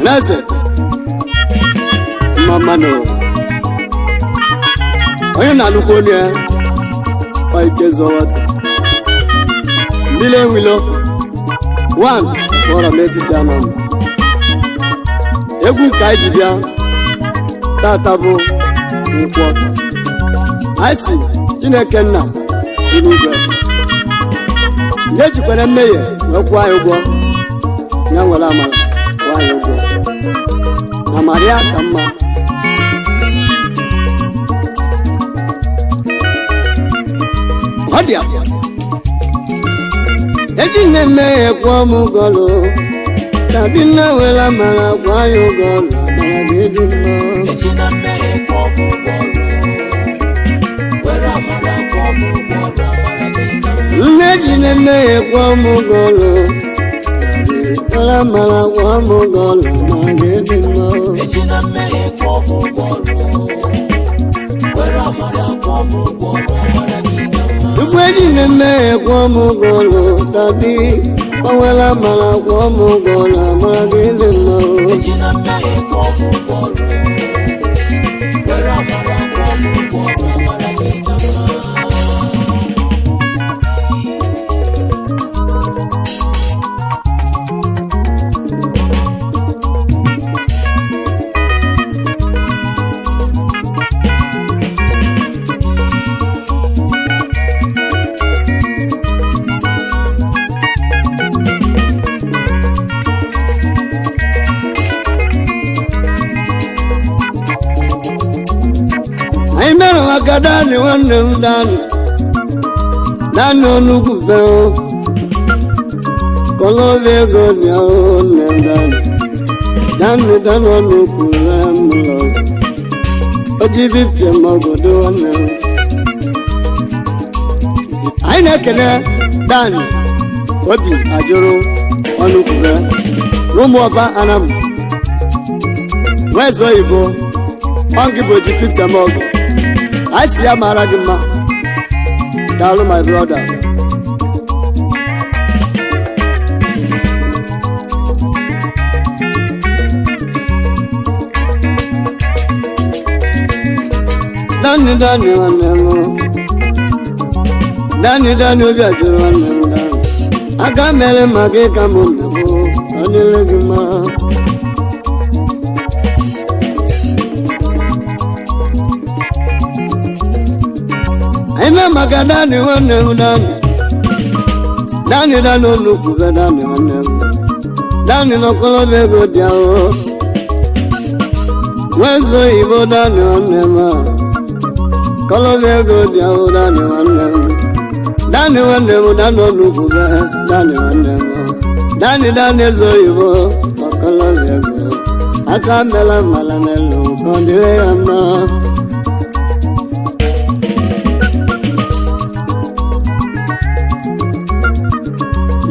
Neze mma mmanụ onye na-alụkwa onye ike zọwata mmiri enwilo 1 kpọrọ m etiti anọ m. Egwu ka anyị ji bịa tata bụ nkwọ. Anyị si Chineke nna dị n'igwe nye jikwara mmehie wee kwụọ anyị ụgwọ, ya nwere amara kwụọ anyị ụgwọ na Maria ka mma. Ọ dị akwa eji nne mmehie kwụọ m ụgwọ lụ tabi nne were amara kwụọ anyị ụgwọ lụ, amara ga-edu mma. Ejina mmehie kwụọ m ụgwọ ọrụ, were amara kwụọ m ụgwọ ọrụ, amara gị ka mma. Nne ji nne mmehie kwụọ m ụgwọ lụ, were amara kwụọ m ụgwọ lụ, amara ga-edu mma. Ejina mmehie kwụọ m ụgwọ ọrụ, were amara kwụọ m ụgwọ ọrụ, amara gị ka mma. Ugbo eji nne mmehie kwụọ m ụgwọ lụ, tabi onwere amara kwụọ m ụgwọ lụ, amara ga-edu mma. Ejina mmehie kwụọ m ụgwọ ọrụ, were amara kwụọ m ụgwọ ọrụ, amara gị ka mma. Anyị mere maka Dani nwanne m, Dani Dani onugwu be kọlọba ego nya nne m, Dani Dani Dani onugwu be m lọ oji bipie m ogodo nwanne m. Anyị na-ekele Dani obi ajụrụ ọnụkwube n'ụmụ ọba anam nweze oyibo ọngị bụ oji 50 m ọgụ. Anyị si ya mara gị mma. Daalụ, my brother. Dani Dani nwanne m, Dani Dani obi ajụrụ nwanne m, Dani aka mere maka ịka m nnabụ ọ dịrị gị mma. Anyị maka Dani nwanne m, Dani Dani Dani onukwube Dani nwanne m, Dani n'ọkọlọba ego dị ahụ nwezo oyibo, Dani nwanne m a kọlọba ego dị ahụ, Dani nwanne m, Dani nwanne m, Dani onukwube Dani nwanne m, Dani Dani eze oyibo ọkọlọba ego aka mela mala n'elu ka ọ dịrị ya mma.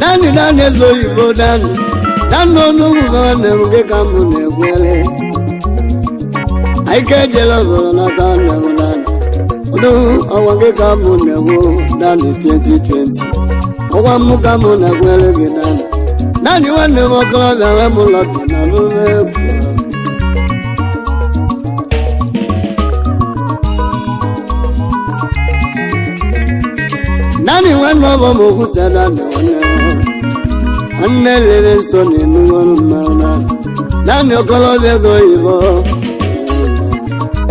Dani Dani eze oyibo, Dani Dani onugbu nwanne m gị ka mụ na-egwere anyị ka ejela obodo nata nne m. Dani odu ọnwa gị ka mụ na-egwu Dani 2020 ọnwa mụ ka mụ na-egwere gị. Dani Dani nwanne m okorobịa nwe m lọta na n'ụlọ egwu. Dani nwanne ọbọ m okwute, Dani nwanne m nwanne lere nsọ na-enugwu ọrụ mmanụ. Dani Dani okorobịa ego oyibo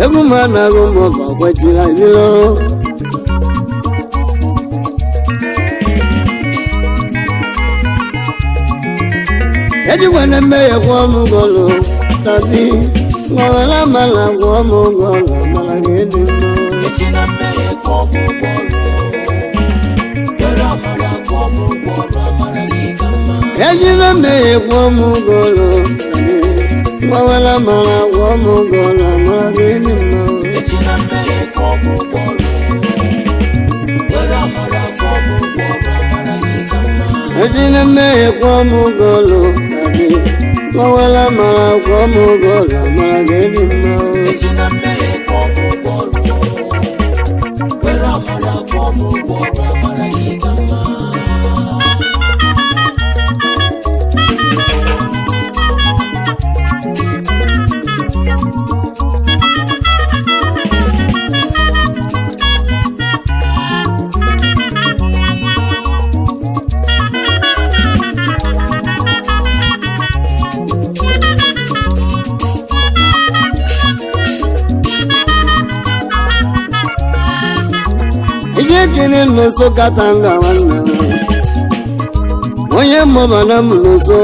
egwu m anaghị m ọba kwechiri ibilo. Ejikwana mmehie kwụọ m ụgwọ tabi ṅụwara amala kwụọ m ụgwọ, amara ga-edi mma. Ejina mmehie kwụọ m ụgwọ ọrụ, were amara kwụọ m ụgwọ ọrụ, amara gị ka mma. Ejina mmehie kwụọ m ụgwọ ṅụwara amala kwụọ m ụgwọ, amara ga-edi mma. Ejina mmehie kwụọ m ụgwọ ọrụ, were amara kwụọ m ụgwọ ọrụ, amara gị ka mma. Ejina mmehie kwụọ m ụgwọ tabi ṅụwara amala kwụọ m ụgwọ, amara ga-edi mma. Ejina mmehie kwụọ m ụgwọ ọrụ, were amara kwụọ m ụgwọ ọrụ, amara gị ka mma. Anyị ekene nọnso Katanga nwanne m. Onye mmụba na m nọnso.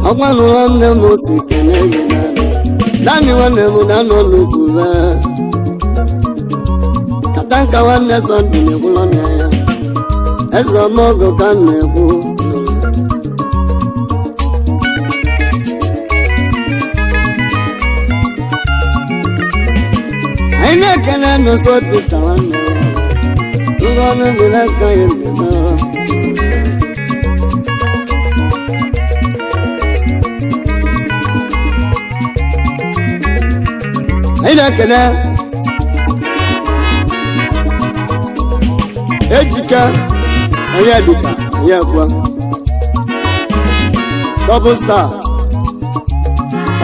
Ọgwanụ nwanne m si kene gị naanị. Naanị nwanne m na-anọ n'ugwu. Katanga nwanne Sọnde na-ekwulọ nne ya. Eze ọmọgọ ka m na-ekwu. Anyị na-ekene nọnso Pita nwanne m. Ngwa ọnụ dị n'aka ya na-eme. Anyị na-ekene Ejike onye dịka onye ekwe Double Star,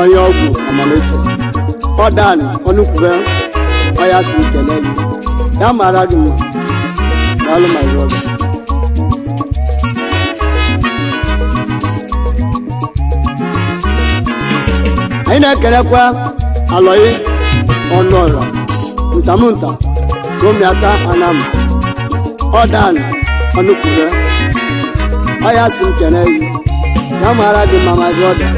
onye ọgwụ amalechi ọdan ọnụkwube ọya si nkele gị, ya mara gị mma. Daalụ, my brother. Anyị na-ekelekwa Alọyị Ọnụọra Ntamunta Romiata Anam Ọdan Ọnụkwube ọya si nkele gị, ya mara gị mma, my brother.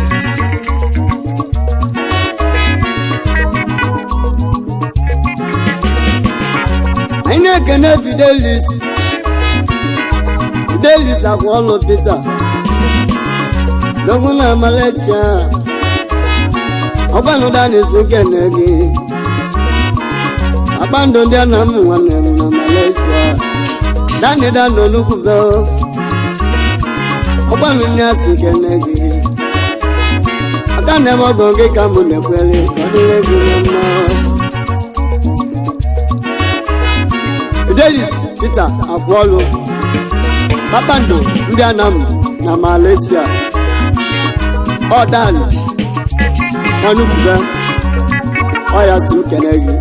Anyị na-ekene Fidelis, Fidelis akwa ọlụ Peter Dogwu na Amalecha ọgbanụ Danis, nkene gị akpandụ ndị ana m nwanne m na Malaysia. Dani dano nukwube ọgbanụ ndị asị kene gị aka na ebe ọgọ gị ka mụ na-ekwere ka ọ dịrị gị na mma. Fidelis Peter Akwọlụ, kpakpando ndị Anam na Malaysia, ọdan ọnụkwube ọya si m kene gị,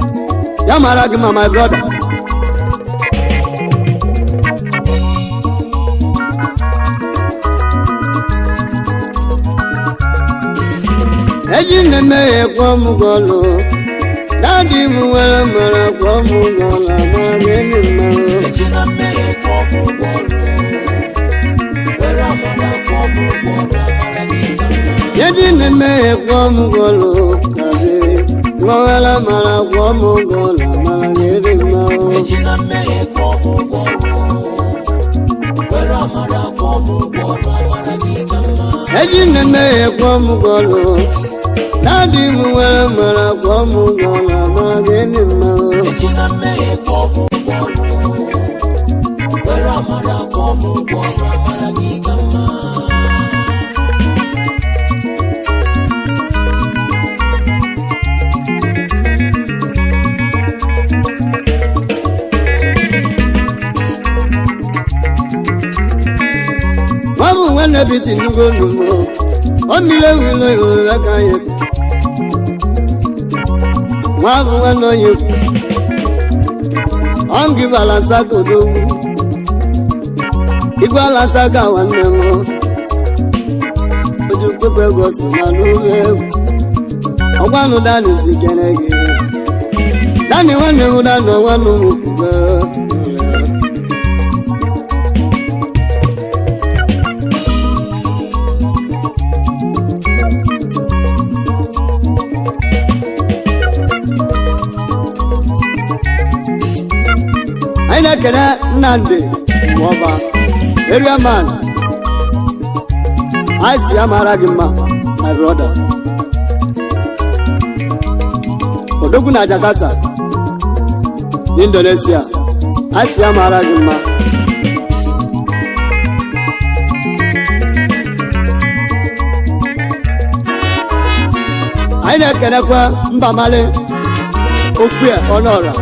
ya mara gị ma, my brother. Eji nne ya kwọ m gọlụ, daddy m nwere mara kwọ m gọlụ amara gị enyi mma. Ejina mmehie kwụọ m ụgwọ ọrụ. Were amara kwụọ m ụgwọ ọrụ amara gị ka mma. Eji nne ya kwọ m gọlụ kazi nwere mara kwọ m gọlụ amara gị enyi mma. Ejina mmehie kwụọ m ụgwọ ọrụ. Were amara kwụọ m ụgwọ ọrụ amara gị ka mma. Eji nne ya kwọ m gọlụ, daddy m nwere mara kwọ m gọlụ amara gị enyi mma. Ejina mmehie kwụọ m ụgwọ ọrụ. Were amara kwụọ m ụgwọ ọrụ amara gị ka mma. Nwa bụ nwanne biti nnukwu nnukwu o mmiri ewilo iwere aka ya. Nwa bụ nwanne onye ọngị balansa kodogwu igwe alasa ka nwanne m ojú pépé ego si na n'ụlọ egwu ọgwanụ dani si kene gị dani nwanne m dani nwanne m kwube. Anyị na-ekene Nnamdị Nwọba, area man. Anyị si ya mara gị mma, my brother. Odogwu na Jakarta, Indonesia, anyị si ya mara gị mma. Anyị na-ekenekwa Mba Mali Okwue Ọnụọra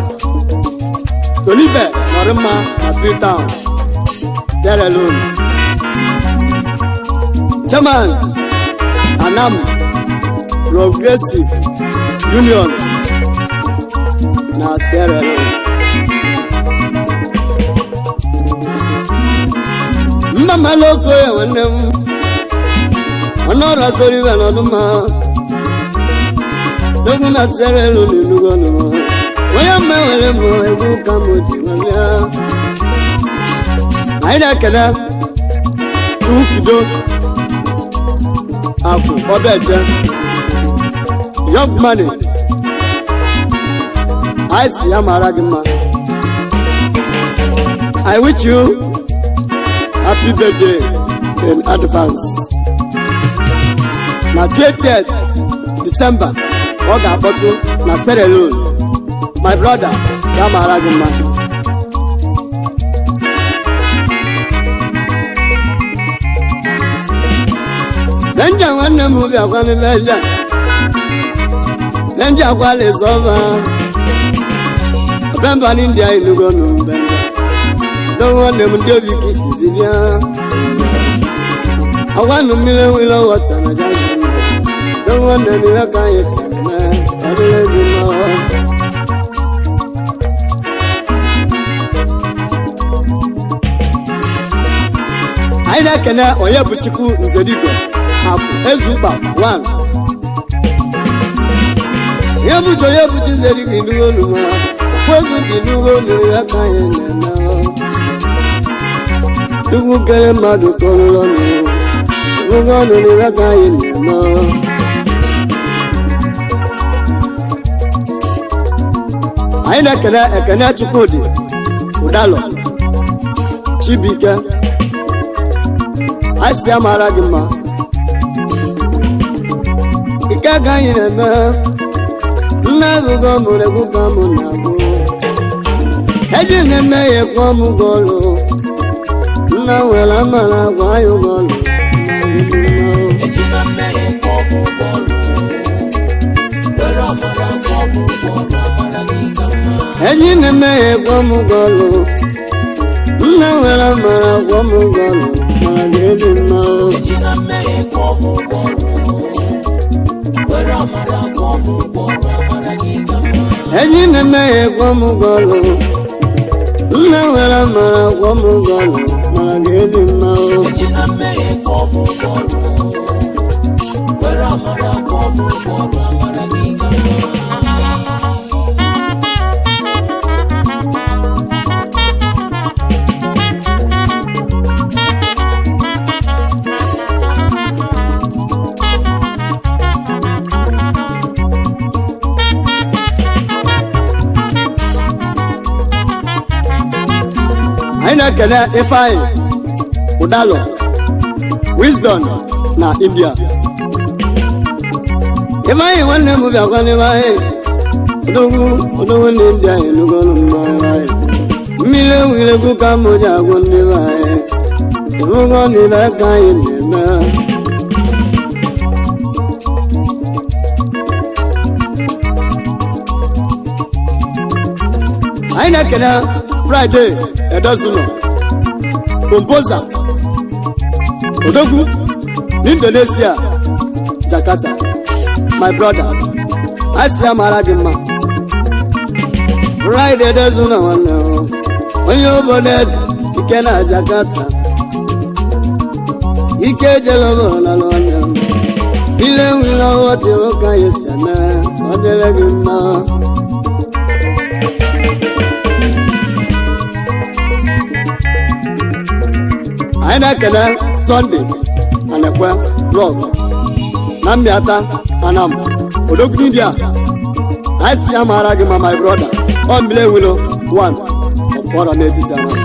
Tolibe Nọrịmma na Freetown, Sierra Leone, Chairman Anam Progressive Union na Sierra Leone. Mba Mali Okoye nwanne m Ọnụọra Soribe n'ọdụmma dogu na Sierra Leone enugo ọnụma onye mma nwere m egwu ka m ji nwere. Na-ekene Ukido Akụ Obeje Young Money, anyị si ya mara gị mma. I wish you happy birthday in advance. Na 20th December ọ ga-akpọtụ na Sierra Leone. My brother, ya mara gị mma. Benja nwanne m, bịakwanụ. Benja, Benja gwala ịzọba bemba n'India ilugonu. Benja do nwanne m, ndị obi ka isizi bịa agwanụ mmiri nwere wọta na jazi. Do nwanne m, ihe ka anyị ka eme, ọ dịrị gị mma. Anyị na-ekene onye bụ Chukwu Nzedigwe Akụ Ezukpa 1, onye bụchi, onye bụchi Nzedigwe inugo ma akụ ezu dị n'ugbo nụrụ ya ka anyị na-eme. Chukwu kere mmadụ kọrụrụ ọnụ ụgwọ ọnụ ya ka anyị na-eme. Anyị na-ekene Ekene Chukwudị Ụdalọ Chibuike, anyị si ya mara gị mma. Ike ka anyị na-eme nna agụgọ mụrụ egwu ka mụ na-agụ eji na-eme ya ekwe m ụgwọ ọlụ nna nwere amara agwa anyị ụgwọ ọlụ. Ejina mmehie kwụọ m ụgwọ ọrụ. Were amara kwụọ m ụgwọ ọrụ, amara gị ka mma. Eji na-eme ya ekwe m ụgwọ ọlụ nna nwere amara agwa m ụgwọ ọlụ mara gị dị mma o. Ejina mmehie kwụọ m ụgwọ ọrụ. Were amara kwụọ m ụgwọ ọrụ, amara gị ka mma. Eji na-eme ya ekwe m ụgwọ ọlụ nna nwere amara agwa m ụgwọ ọlụ mara gị dị mma o. Ejina mmehie kwụọ m ụgwọ ọrụ. Were amara kwụọ m ụgwọ ọrụ, amara gị ka mma. Anyị na-ekele Ifeanyị Ụdalọ Wisdom na India. Ifeanyị nwanne m, bịakwa n'ebe anyị odogwu, odogwu na India enugolu mma. Ifeanyị mmiri enwere ka m ji agwụ ndị be anyị ịbụgo n'ile ka anyị na-eme. Anyị na-ekele Friday Edozuno Composer, odogwu n'Indonesia, Jakarta. My brother, anyị si ya mara gị mma. Friday Edozuno nwanne m, onye obodo eze ike na Jakarta, ike ejela obodo na nwanne m ile nwere ọghọtị ụka anyị si eme, ọ dịrị gị mma. Anyị na-ekele Sunday Anekwe Blọg na Mmiata Anam, odogwu n'India. Anyị si ya mara gị ma, my brother. Ọ mmiri ewilo 1 of ọra n'etiti Anam.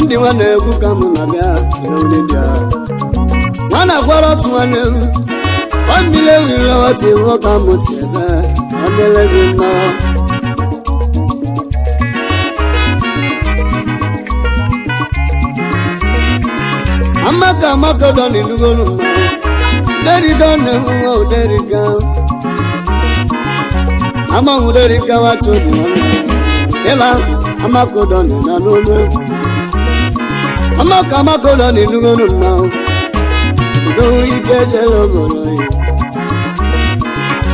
Ndị nwanne, egwu ka mụ na-abịa n'India nwana gwara otu nwanne m, ọ mmiri ewilo otu nwoke mụ si ebe ọ dịrị gị mma. Amaka, amaka dọ n'ilugolu mma deriga na nwa uderiga ama uderiga wacho dị nwanne ịla amaka dọ na n'olu egwu. Amaka, amaka dọ n'ilugolu mma udo ike jere obodo ya.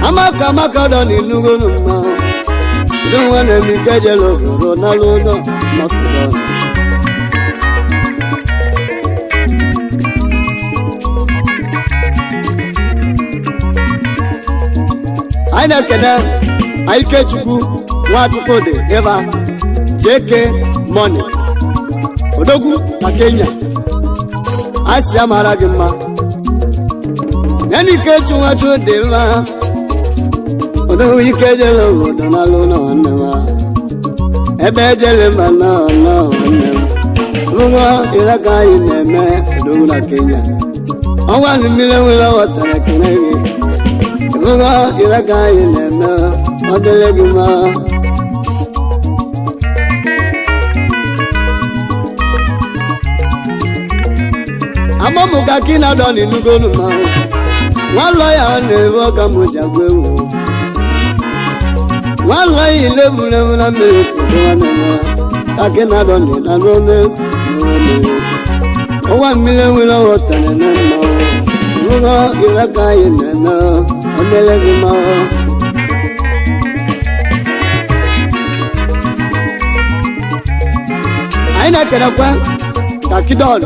Amaka, amaka dọ n'ilugolu mma udo nwanne m ike jere obodo n'alụ ụlọ amaka dọ. Anyị na-ekene Ikechukwu Nwachukwudị ịba JK Money Odogwu na Kenya anyị si ya mara gị mma yanike chụwachu dị mma Odogwu ike jele obodo n'alụ ụlọ nwanne m ebe ejele mba nọ nọ nwanne m ngwa ire ka anyị na-eme Odogwu na Kenya ọnwa na mmiri nwere ghọtara kene gị ngwa ire ka anyị na-eme ọ dịrị gị mma amamụka ka ị na-adọ n'inugolu mmanwụ nwa ya na-ebe ọka m ji agwa ewu nwa ya ile buru ewu na mmiri kwudo nwanne m ka gị na-adọ n'ịna n'ọnụ mmiri ọnwa mmiri nwere ghọtara na mmanwụ rụọ ire ka anyị na-eme ọ dịrị gị mma anyị na-ekelekwa kakidọn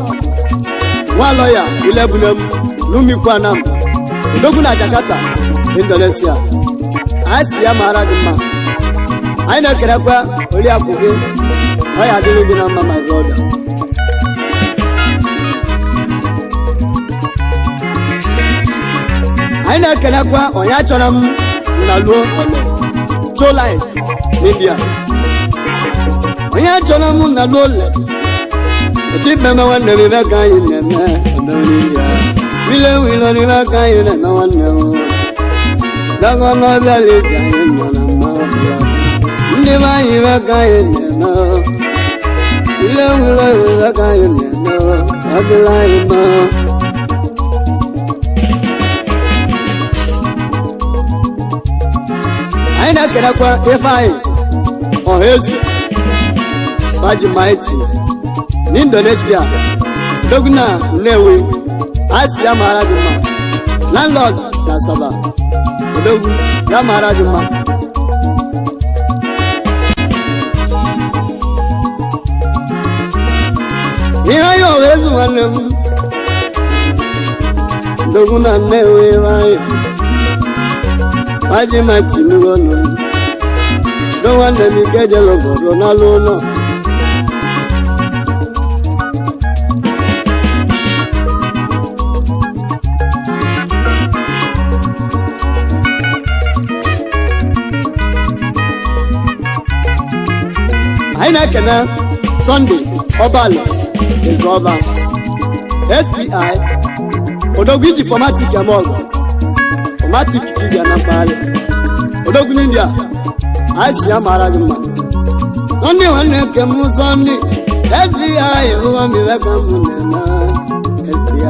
nwa lọya ilebunem n'umikwanam Odogwu na Jakarta Indonesia anyị si ya mara gị mma anyị na-ekelekwa oriakụ gị ọ ya adịrị gị na mma my brother. Anyị na-ekelekwa onye chọrọ m na luo ole Cholit n'India onye chọrọ m na luo ole otu ikpe ma nwanne m ibe ka anyị na-eme Odogwu n'India mmiri enwilo n'ibe ka anyị na-eme nwanne m dago n'ọbịa lije anyị nọ na mma ọbụla ndị be anyị ibe ka anyị na-eme mmiri enwilo ibe ka anyị na-eme ọ dịla anyị mma. Anyị na-ekelekwa Ifeanyị Ọhaezu Baji Maiti n'Indonesia Odogwu na Nnewi anyị si ya mara gị mma landlord na Asaba Odogwu ya mara gị mma. Ihe anyị Ọhaezu nwanne m Odogwu na Nnewi anyị Baji Maiti n'ugonu do nwanne m ike jere obodo n'alụ ụlọ. Anyị na-ekene Sunday Ọbalị Ezeọba SPI Odogwu iji fọmatik eme ọgụ fọmatik ka ị na mpaghara Odogwu n'India anyị si ya mara gị mma. Sunday nwanne nke m Sunday SPI ụwa mmiri ka m na-eme SPI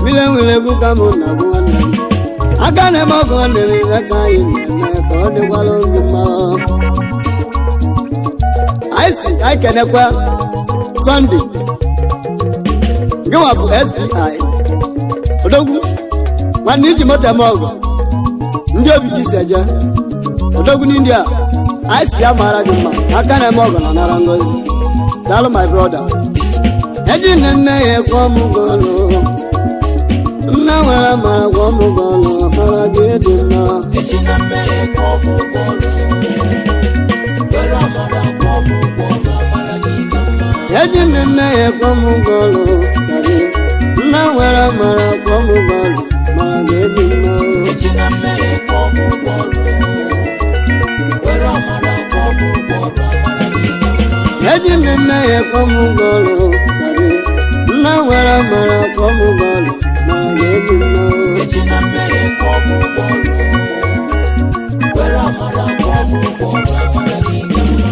mmiri nwere egwu ka m na-agụ nwanne m aka na-eme ọgụ nwanne m ime ka anyị na-eme ka ọ dịkwara gị mma. Anyị si anyị kenekwa Sunday gịnwa bụ SPI Odogwu nwanne iji moto eme ọgụ ndị obi ka isi eje Odogwu n'India anyị si ya mara gị mma aka na-eme ọgụ na nara ngozi daalụ my brother. Eji nne nne ya kwụọ m ụgwọ ọlụ nna nwere mara kwụọ m ụgwọ ọlụ mara gị dị mma. Ejina mmehie kwụọ m ụgwọ ọrụ. Were amara kwụọ m ụgwọ ọrụ, amara gị ka mma. Eji nne nne ya kwụọ m ụgwọ ọlụ daddy. Nna nwere mara kwụọ m ụgwọ ọlụ mara gị dị mma. Ejina mmehie kwụọ m ụgwọ ọrụ. Were amara kwụọ m ụgwọ ọrụ, amara gị ka mma. Eji nne nne ya kwụọ m ụgwọ ọlụ daddy. Nna nwere mara kwụọ m ụgwọ ọlụ mara gị dị mma. Ejina mmehie kwụọ m ụgwọ ọrụ. Were amara kwụọ m ụgwọ ọrụ, amara gị ka mma.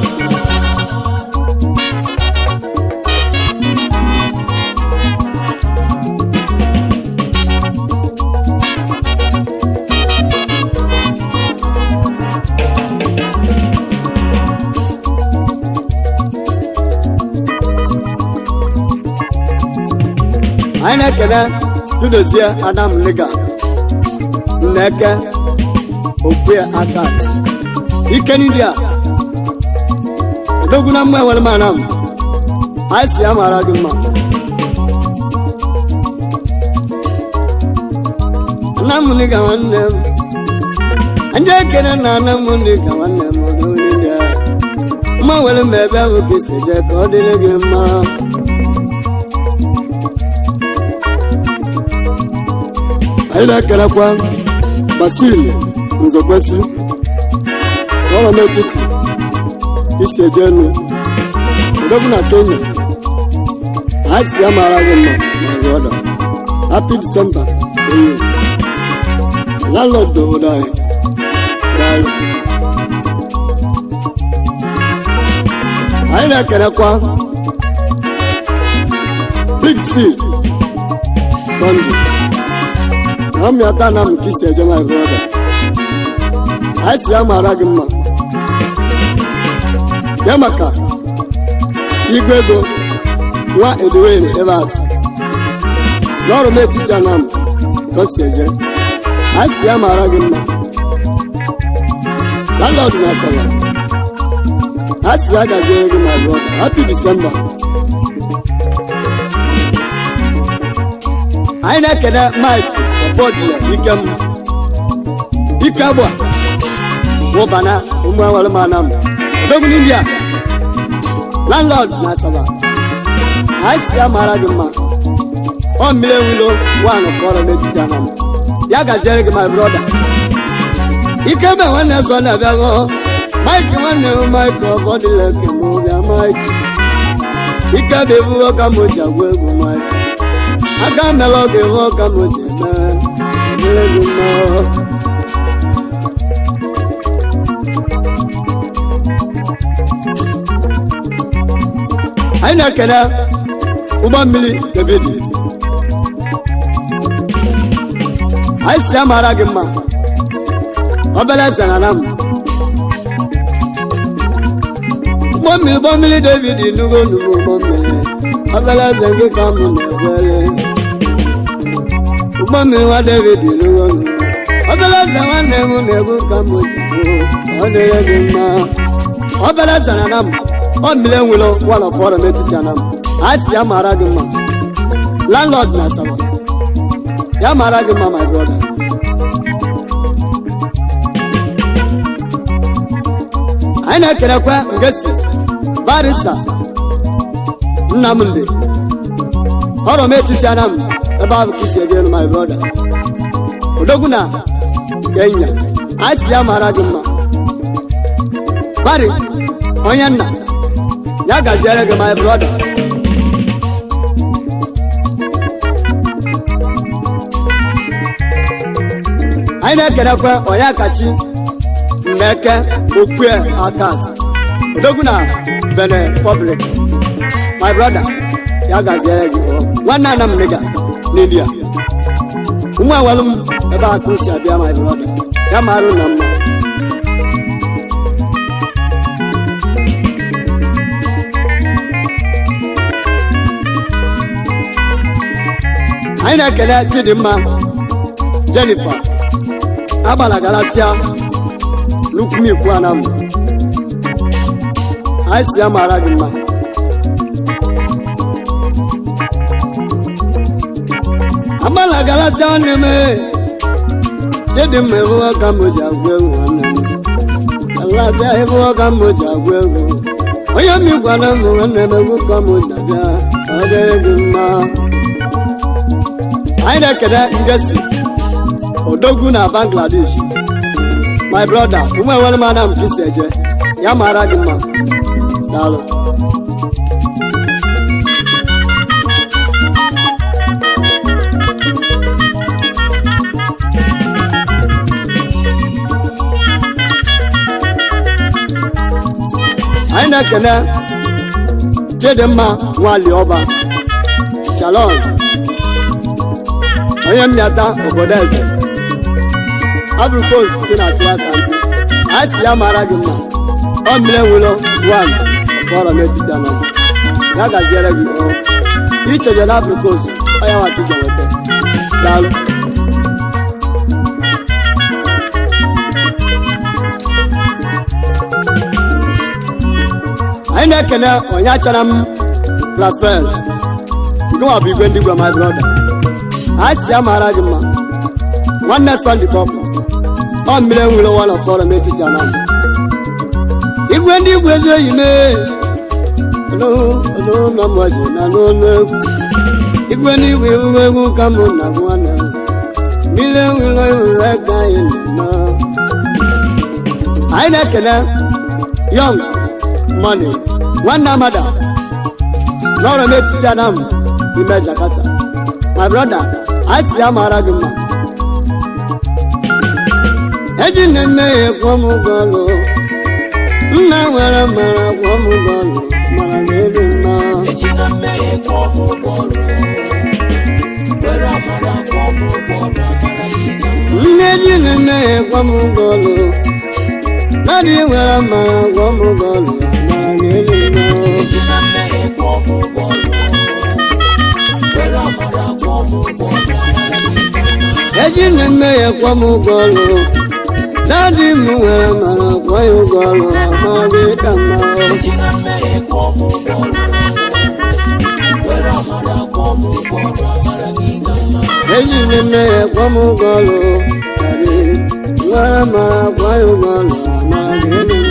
Anyị na-ekele Chidozie Adam Liga Nneke Okwe Akas Ike n'India Odogwu na mma enwere m anam anyị si ya mara gị mma. Nna m Liga nwanne m ndị ekele na nna m Liga nwanne m Odogwu n'India. Mma nwere m ebe ahụ ka isi eje ka ọ dịrị gị mma. Anyị na-ekelekwa Basil Nzekwesị, ọrọ n'etiti isi eje elu, odogwu na Kenya. Anyị si ya mara gị mma, my brother. Happy December to you, landlord obodo anyị. Daalụ. Anyị na-ekelekwa Big C Sunday na mmịata na m ka isi eje, my brother. Anyị si ya mara gị mma ya maka igwe ego nwa edowere ebe atụ n'ọrụ m etiti anam ka o si eje. Anyị si ya mara gị mma, landlord na Asaba. A sị ya gaziere gị, my brother. Happy December. Anyị na-ekele Mike Ọbọdịle Ikem Ike Agba wụbana ụmụ awalụmana m, odogwu n'India, landlord na Asaba. Anyị si ya mara gị mma. Ọ mmiri enwilo wanụ fọrọ n'etiti anam. Ya gaziere gị, my brother. Ikebe nwanne zọ na-abịaghọ Mike, nwanne m Mike Ọbọdịle kem bịa. Mike Ikebe ebuo ka m ji agwa egwu. Mike aka mere ọ ga-ewe ka m ji eme emere gị mma. Anyị na-ekele ụgbọ mmiri David. Anyị si amara gị mma, obere eze na nam ụgbọ mmiri, ụgbọ mmiri David. Nugo nugo ụgbọ mmiri obere eze gị ka mụ na-ekwere. Ụgbọ mmiri nwa David, nugo nugo obere eze nwanne m na-egwu ka mụ ji kwuo ọ dịrị gị mma. Obere eze na nam, ọ mmiri enwelo one of ọrụ n'etiti anam. Anyị si ya mara gị mma, landlord na Asaba. Ya mara gị mma, my brother. Anyị na-ekelekwa Ngesi Barrister Nnamdi ọrọ m etiti anam ebe ahụ ka isi elu, my brother, odogwu na Kenya. Anyị si ya mara gị mma, bari onye nna. Ya gaziere gị, my brother. Anyị na-ekelekwa Onyekachi Nneke Okwue Akas, odogwu na Benin Republic. My brother, ya gaziere gị ọ. Nwanne anam nigga n'India, nwa enwelu m ebe akụ si abịa. My brother, ya marụ na mma. Anyị na-ekele Chidimma Jennifer Agbala Galasia Lukwumikwu Anam. Anyị si ya mara gị mma. Agbala Galasia nwanne m ee. Chidimma, ebuo ka m ji agwa egwu. Nwanne m Galasia, ebuo ka m ji agwa egwu. Onye mmikwana m, nwanne m, egwu ka m na-abịa ka ọ dịrị gị mma. Anyị na-ekele Ngesi odogwu na Bangladesh. My brother, ụmụ enwere m ana m ka isi eje. Ya mara gị mma, daalụ. Anyị na-ekele Chidimma Nwaliọba Chalon, onye mmịata obodo eze Abrikos dị na tụwata ntị. Anyị si ya mara gị mma. Ọ mmiri enwelo wan fọrọ n'etiti anọ. Ya gaziere gị o icheje na Abrikos ọya nwata ije nweta. Daalụ. Anyị na-ekele onye achara m Rafael nke bụ igwe ndị gwe. My brother, anyị si ya mara gị mma. Nwanne Sunday Pọpụ, ọ mmiri enwere one of fọrọ n'etiti anọ. Igwe ndị igwe ezi oyi mee n'ụlọ mgbaji na n'ụlọ egwu. Igwe ndị igwe iwu egwu ka mụ na nwanne m mmiri enwere iwu ka anyị na-eme. Anyị na-ekele Young Money, nwanne amada n'ọrụ m etiti Anam n'ime Jakarta. My brother, anyị si ya mara gị mma. Eji na mmehie kwụọ m ụgwọ ọlụ. Nna nwere mara kwụọ m ụgwọ ọlụ, mara gị dị mma. Ejina mmehie kwụọ m ụgwọ ọrụ. Were amara kwụọ m ụgwọ ọrụ, amara gị ka mma. Nne ji na mmehie kwụọ m ụgwọ ọlụ. Mmadụ nwere mara kwụọ m ụgwọ ọlụ, mara gị dị mma. Ejina mmehie kwụọ m ụgwọ ọrụ. Were amara kwụọ m ụgwọ ọrụ, amara gị ka mma. Eji na mmehie kwụọ m ụgwọ ọlụ. Daddy m nwere mara kwụọ ya ụgwọ ọlụ, amara gị ka mma. Ejina mmehie kwụọ m ụgwọ ọrụ. Were amara kwụọ m ụgwọ ọrụ, amara gị ka mma. Eji na mmehie kwụọ m ụgwọ ọlụ. Daddy nwere mara kwụọ ya ụgwọ ọlụ, amara gị dị mma.